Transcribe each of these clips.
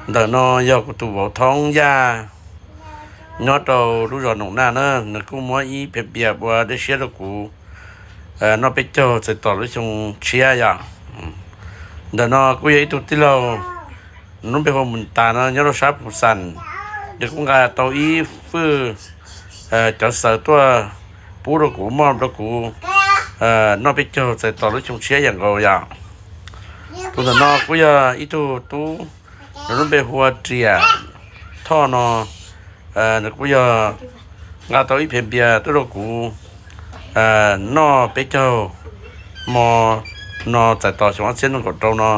Ntawm no yog kuv tus vauv Thoob Yaj nyob rau lub zos Noom Naj na, nws kuj muab ib phev npias ua dej siab rau kuv noj peb caug txais tos lub xyoo tshiab yom. Ntawm no kuj yog ib tug tij laug, nws lub npe hu ua Mus Tas no nyob rau sab Pus Xas, nws kuj nqa tau ib fwj cov xaws tuaj pub rau kuv, moj rau kuv noj peb caug txais tos lub xyoo tshiab yam nkaus yom. Tus ntawm no kuj yog ib tug tub, nws lub npe hu ua Riam Thoj no, nws kuj yog nqa tau ib phev npias tuaj rau kuv noj peb caug hmo no txais tos xyoo ob txhiab nees nkaum rau no.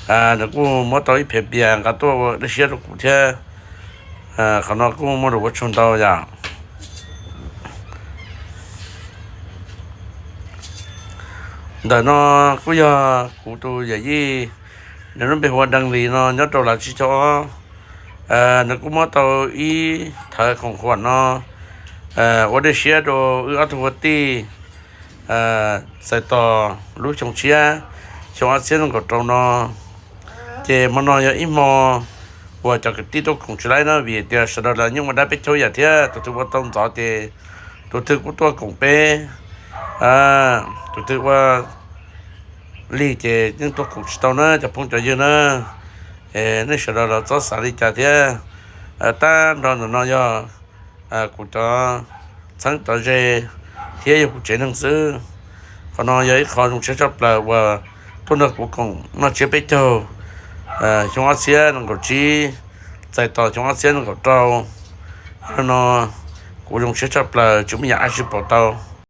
Nws kuj muab tau ib phev npias nqa tuaj ua dej siab rau kuv thiab. Qhov no kuj muaj lus ua tsaug ntau yom. Ntawm no kuj yog kuv tus yawm yij, nws lub npe hu ua Deej Lis no nyob rau Lav Tsib Caug Ob. Nws kuj muab tau ib thawv khoom khuam no ua dej siab rau wb ob tug ua tij txais tos lub xyoo tshiab, xyoo ob txhiab nees nkaum rau no. Ces hmo no yog ib hmo uas cov kwv tij tuaj koom tsis laib na, vim tias sawv daws los yeej ua dab peb caug yam thiab, tus twg ua tau ntxov ces tus twg kuj tuaj koom peb, tus twg ua lig ces yeej tuaj koom tsis tau na cov phooj cov ywg na. Nej sawv daws los txhob xav li cas thiab. Tag nrho ntawm no yog kuv cov txheeb cov ze thiab yog kuv tsev neeg xwb. Qhov no yog ib qho zoo siab tshaj plaws uas tuaj nrog kuv koom noj tsiab peb caug xyoo ob txhiab nees nkaum tsib txais tos xyoo ob txhiab nees nkaum rau. Yog no kuv zoo siab tshaj plaws, tsis muaj yam dab tsi pauv tau.